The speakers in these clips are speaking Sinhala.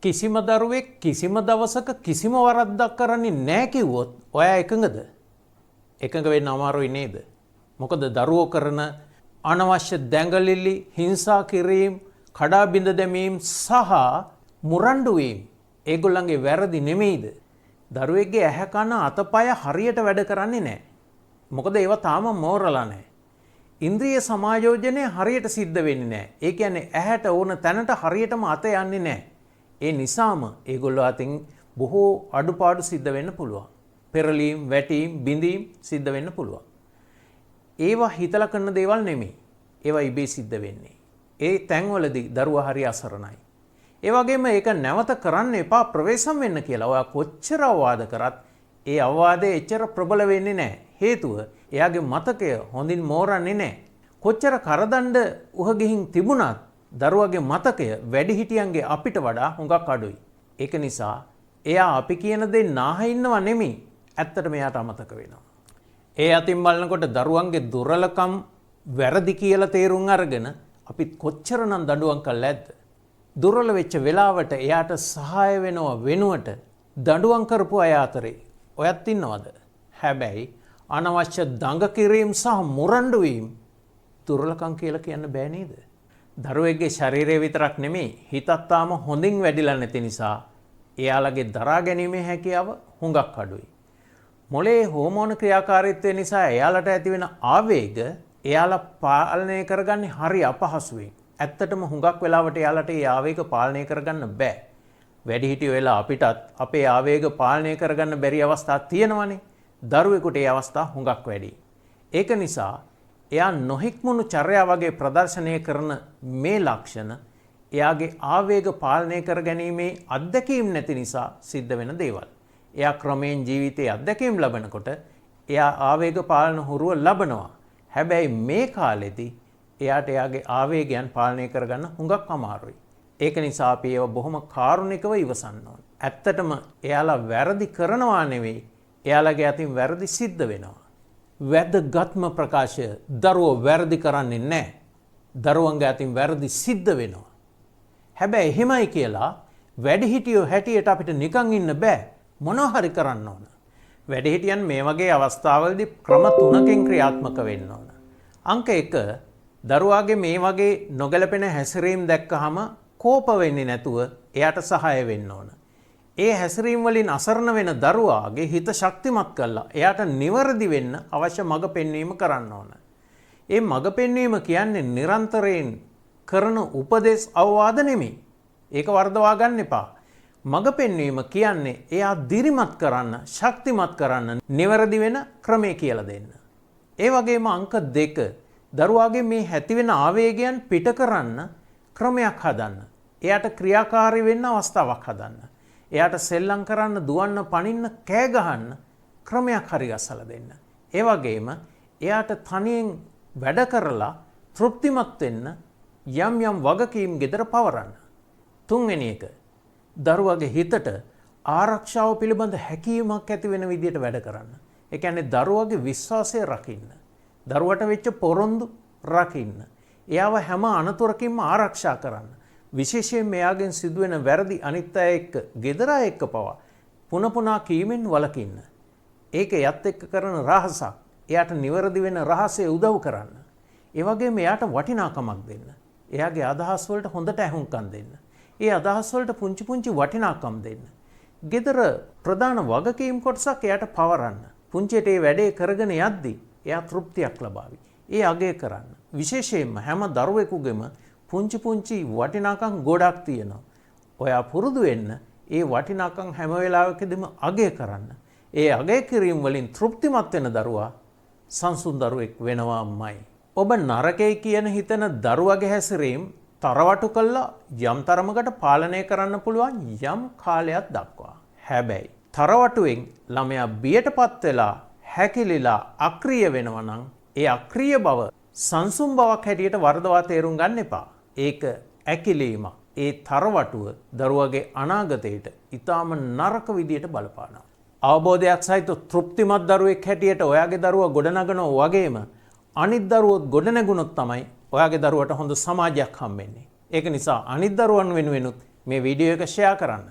කිසිම දරුවෙක් කිසිම දවසක කිසිම වරද්දක් කරන්නේ නෑ කිව්වොත් ඔයා එකඟද? එකඟ වෙන්න අමාරුයි නේද? මොකද දරුවෝ කරන අනවශ්‍ය දැඟලිලි, හිංසා කිරීම්, කඩා බිඳ දැමීම් සහ මුරණ්ඩු වීම් ඒගොල්ලන්ගේ වැරදි නෙමෙයිද? දරුවෙක්ගේ ඇහැ කන අතපය හරියට වැඩ කරන්නේ නෑ. මොකද ඒවා තාම මෝරලා නෑ. ඉන්ද්‍රිය සමායෝජනය හරියට සිද්ධ වෙන්නේ නෑ. ඒ කියන්නේ ඇහැට ඕන තැනට හරියටම අත යන්නේ නෑ. ඒ නිසාම ඒගොල්ලෝ අතින් බොහෝ අඩුපාඩු සිද්ධ වෙන්න පුළුවන්. පෙරලීම්, වැටීම්, බිඳීම් සිද්ධ වෙන්න පුළුවන්. ඒවා හිතලා කරන දේවල් නෙමෙයි. ඒවා ඉබේ සිද්ධ වෙන්නේ. ඒ තැන්වලදී දරුවා හරි අසරණයි. ඒ වගේම ඒක නැවත කරන්න එපා, ප්‍රවේශම් වෙන්න කියලා ඔයා කොච්චර අවවාද කරත් ඒ අවවාදය එච්චර ප්‍රබල වෙන්නේ නැහැ. හේතුව එයාගේ මතකය හොඳින් මෝරන්නේ නැහැ. කොච්චර කරදණ්ඩ උහ ගිහින් තිබුණත් දරුවගේ මතකය වැඩිහිටියන්ගේ අපිට වඩා හුඟක් අඩුයි. ඒක නිසා එයා අපි කියන දේ නාහ ඉන්නව නෙමෙයි. ඇත්තටම එයාට අමතක වෙනවා. ඒ අතින් බලනකොට දරුවන්ගේ දුර්වලකම් වැරදි කියලා තේරුම් අරගෙන අපි කොච්චරනම් දඬුවම් කළා ඇද්ද? දුර්වල වෙච්ච වෙලාවට එයාට සහාය වෙනව වෙනුවට දඬුවම් කරපු අය අතරේ ඔයත් ඉන්නවද? හැබැයි අනවශ්‍ය දඟ කිරීම් සහ මුරණ්ඩු වීම් දුර්වලකම් කියලා කියන්න බෑ නේද? දරුවෙක්ගේ ශරීරය විතරක් නෙමෙයි, හිතත් තාම හොඳින් වැඩිලා නැති නිසා එයාලගේ දරා ගැනීමේ හැකියාව හුඟක් අඩුයි. මොලේ හෝමෝන ක්‍රියාකාරීත්වය නිසා එයාලට ඇතිවෙන ආවේග එයාලා පාලනය කරගන්නේ හරි අපහසුවෙන්. ඇත්තටම හුඟක් වෙලාවට එයාලට ඒ ආවේග පාලනය කරගන්න බෑ. වැඩිහිටියෝ වෙලා අපිටත් අපේ ආවේග පාලනය කරගන්න බැරි අවස්ථා තියෙනවනේ. දරුවෙකුට ඒ අවස්ථා හුඟක් වැඩි. ඒක නිසා එයා නොහික්මුණු චර්යා වගේ ප්‍රදර්ශනය කරන මේ ලක්ෂණ එයාගේ ආවේග පාලනය කර ගැනීමේ අත්දැකීම් නැති නිසා සිද්ධ වෙන දේවල්. එයා ක්‍රමයෙන් ජීවිතයේ අත්දැකීම් ලබනකොට එයා ආවේග පාලන හුරුව ලබනවා. හැබැයි මේ කාලෙදි එයාට එයාගේ ආවේගයන් පාලනය කරගන්න හුඟක් අමාරුයි. ඒක නිසා අපි ඒවා බොහොම කාරුණිකව ඉවසන්න ඕන. ඇත්තටම එයාලා වැරදි කරනවා නෙවෙයි, එයාලගේ අතින් වැරදි සිද්ධ වෙනවා. වැදගත්ම ප්‍රකාශය, දරුවෝ වැරදි කරන්නේ නැහැ. දරුවන්ගේ අතින් වැරදි සිද්ධ වෙනවා. හැබැයි එහෙමයි කියලා වැඩිහිටියෝ හැටියට අපිට නිකන් ඉන්න බෑ. මොනවා හරි කරන්න ඕන. වැඩිහිටියන් මේ වගේ අවස්ථාවලදී ක්‍රම තුනකින් ක්‍රියාත්මක වෙන්න ඕන. අංක 1, දරුවාගේ මේ වගේ නොගැලපෙන හැසිරීම් දැක්කහම කෝප වෙන්නේ නැතුව එයාට සහාය වෙන්න ඕන. ඒ හැසිරීම් වලින් අසරණ වෙන දරුවාගේ හිත ශක්තිමත් කරලා එයාට නිවැරදි වෙන්න අවශ්‍ය මඟ පෙන්වීම කරන්න ඕන. ඒ මඟ පෙන්වීම කියන්නේ නිරන්තරයෙන් කරන උපදෙස් අවවාද නෙමෙයි. ඒක වර්ධවා ගන්න එපා. මඟ පෙන්වීම කියන්නේ එයා දිරිමත් කරන්න, ශක්තිමත් කරන්න, නිවැරදි වෙන ක්‍රමය කියලා දෙන්න. ඒ වගේම අංක 2, දරුවාගේ මේ ඇතිවෙන ආවේගයන් පිට කරන්න ක්‍රමයක් හදන්න. එයාට ක්‍රියාකාරී වෙන්න අවස්ථාවක් හදන්න. එයාට සෙල්ලම් කරන්න, දුවන්න, පනින්න, කෑ ගහන්න ක්‍රමයක් හරි ගස්සලා දෙන්න. ඒ වගේම එයාට තනියෙන් වැඩ කරලා තෘප්තිමත් වෙන්න යම් යම් වගකීම් ගෙදර පවරන්න. තුන්වෙනි එක, දරුවගේ හිතට ආරක්ෂාව පිළිබඳ හැකීමක් ඇති වෙන විදියට වැඩ කරන්න. ඒ කියන්නේ දරුවගේ විශ්වාසය රකින්න. දරුවට වෙච්ච පොරොන්දු රකින්න. එයාව හැම අනතුරකින්ම ආරක්ෂා කරන්න. විශේෂයෙන් එයාගෙන් සිදුවෙන වැරදි අනිත් අය එක්ක, ගෙදර අය එක්ක පවා පුන පුනා කීමෙන් වළකින්න. ඒක එයත් එක්ක කරන රහසක්. එයාට නිවැරදි වෙන රහසේ උදව් කරන්න. ඒ වගේම එයාට වටිනාකමක් දෙන්න. එයාගේ අදහස් වලට හොඳට ඇහුම්කන් දෙන්න. ඒ අදහස් වලට පුංචි පුංචි වටිනාකම් දෙන්න. ගෙදර ප්‍රධාන වගකීම් කොටසක් එයාට පවරන්න. පුංචියට ඒ වැඩේ කරගෙන යද්දි එයා තෘප්තියක් ලබාවි. ඒ අගය කරන්න. විශේෂයෙන්ම හැම දරුවෙකුගේම පුංචි පුංචි වටිනාකම් ගොඩක් තියෙනවා. ඔයා පුරුදු වෙන්න ඒ වටිනාකම් හැම වෙලාවකදීම අගය කරන්න. ඒ අගය කිරීම වලින් තෘප්තිමත් වෙන දරුවා සංසුන් දරුවෙක් වෙනවාමයි. ඔබ නරකයි කියන හිතන දරුවගේ හැසිරීම් තරවටු කළා යම් තරමකට පාලනය කරන්න පුළුවන් යම් කාලයක් දක්වා. හැබැයි තරවටුවෙන් ළමයා බියටපත් වෙලා හැකිලිලා අක්‍රිය වෙනවා නම් ඒ අක්‍රිය බව සංසුන් බවක් හැටියට වරදවා තේරුම් ගන්න එපා. ඒක ඇකිලීමක්. ඒ තරවටුව දරුවගේ අනාගතයට ඉතාම නරක විදියට බලපානවා. අවබෝධයක් සහිත තෘප්තිමත් දරුවෙක් හැටියට ඔයාගේ දරුවා ගොඩනගනවා වගේම අනිත් දරුවොත් ගොඩනැගුණොත් තමයි ඔයාගේ දරුවට හොඳ සමාජයක් හම්බෙන්නේ. ඒක නිසා අනිත් දරුවන් වෙනුවෙනුත් මේ වීඩියෝ එක ෂෙයා කරන්න.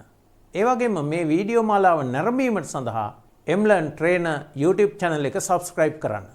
ඒ වගේම මේ වීඩියෝ මාලාව නැරඹීම සඳහා එම්ලර්න් ට්‍රේනර් YouTube channel එක subscribe කරන්න.